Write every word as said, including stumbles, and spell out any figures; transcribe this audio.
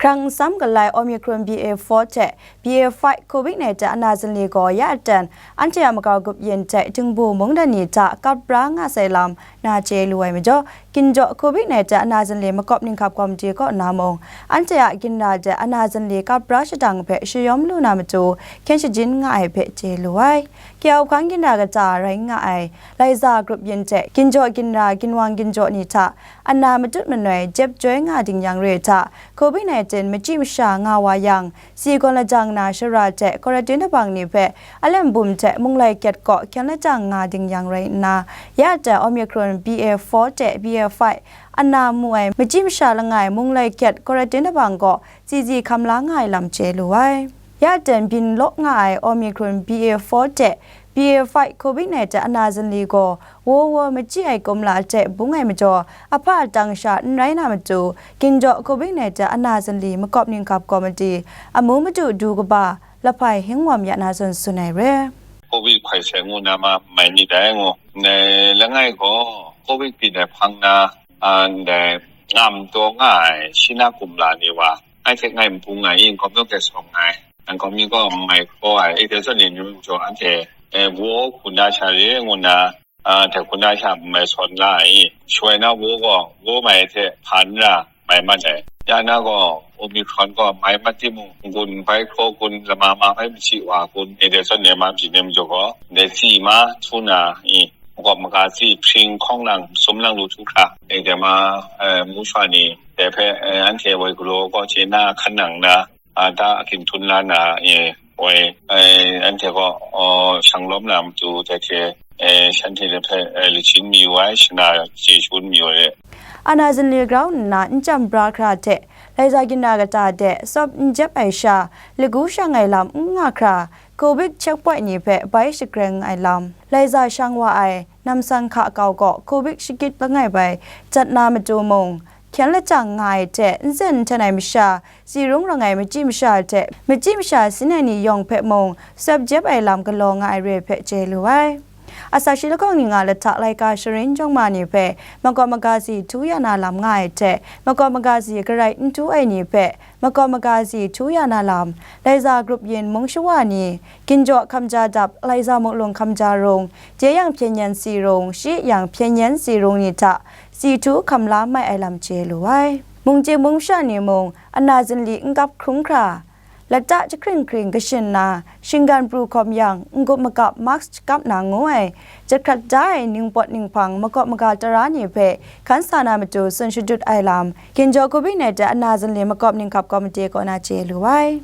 Hkrang nsam galai Omicron B A four hte B A five COVID nineteen ana zinli gaw ya aten anhte a makau grup yin hte Tingbu mungdan ni hta kap bra nga sai lam na chye lu ai majaw, ginjaw COVID nineteen ana zinli makawp ninghkap komiti kaw na mung, anhte a ginra de ana zinli kap bra shadang hpe shayawm lu na matu hkyen shajin nga ai hpe chye lu ai. Kyaw hpang ginra kata rai nga ai, Laiza grup yin hte ginjaw ginra ginwang ginjaw ni hta ana matut manoi jep joi nga ding yang re hta, COVID nineteen machyi masha nga wa yang, si gawn lajang na shara hte quarantine dabang ni hpe alem bum hte munglai kyat kaw hkyen lajang nga ding yang rai nna, ya hte Omicron B A four hte B A five ana mu ai machyi masha langai munglai kyat quarantine dabang kaw zizi hkam la nga ai lam chye lu ai. Ya hte byin law nga ai Omicron B A four hte B A five COVID nineteen ana zinli gaw wo wo machyi ai kumla hte bung ai majaw, ahpa atang sha n rai na matu, ginjaw COVID nineteen ana zinli makawp ninghkap komiti amu madu du kaba Lahpai Hingwam ya na zawn tsun ai re. COVID hkoi seng ngu na ma mai ni dai ngu. Ndai langai gaw COVID byin ai hpang na, a, ndai ngam taw nga ai shi na kumla ni wa, ngai hte ngai nbung ai, yin kawm yawng hte sawng ai, nang kawm mi gaw n mai hkaw ai, e dai zawn ni ni mung jaw anhte, e, wo hkun da sha re ngu na, a, dai hkun da sha n mai sawn la ai, shawai na wo gaw, wo mai hte hpa n ra mai mat ai. Ya na gaw, Omicron gaw mai mat timung, n-gun bai hkraw kun, lama ma bai machyi wa kun, e dai zawn ni ma byin nem jaw gaw, ndai tsi ma htu na, i, makawp maga tsi hpring hkawng lang, sum lang lu htu hkra, e dai ma, e, mu shwa ni, dai hpe, e, anhte woi galaw kaw chye na hkan nang na, a, da akin tun la na, e, woi, e, anhte gaw, o, shang lawm na matu, dai hte, e, shanhte hpe, e, lachin mayu ai, shana chye shangun mayu ai. Ana zinli grau nna n chyam bra hkra hte, Laiza ginra kata de sawp n jep ai sha, lagu shang ai lam n nga hkra, COVID checkpoint ni hpe bai shagreng ai lam, Laiza shang wa ai, namsang hka kau gaw COVID shagit langai bai jat na matu mung, hkyen lajang nga ai hte n zen n hten ai masha, tsi rung rang ai machyi masha hte machyi masha sin ai ni yawng hpe mung sawp jep ai lam galaw nga ai re hpe chye lu ai. Asak shi lahkawng ni nga lahta laika sharin jawng ma ni hpe makawp maga si htu ya na lam nga ai hte, makawp maga si garai n htu ai ni hpe makawp maga si htu ya na lam, Laiza grup yin mung shawa ni, ginjaw hkamja dap, Laiza muk lung hkamja rung, jeyang hpyen yen si rung, shi yang hpyen yen si rung ni hta, si htu hkam la mai ai lam chye lu ai. Mungchying mung masha ni mung, ana zinli n kap hkrung hkra, lata jahkring hkring kashin nna, shinggan pru hkawm yang, n-gup makap mask shakap na ngu ai, jahkrat da ai ningpawt ninghpang makawp maga tara ni hpe hkan sa na matu tsun shadut ai lam, ginjaw COVID nineteen ana zinli makawp ninghkap komiti kaw na chye lu ai.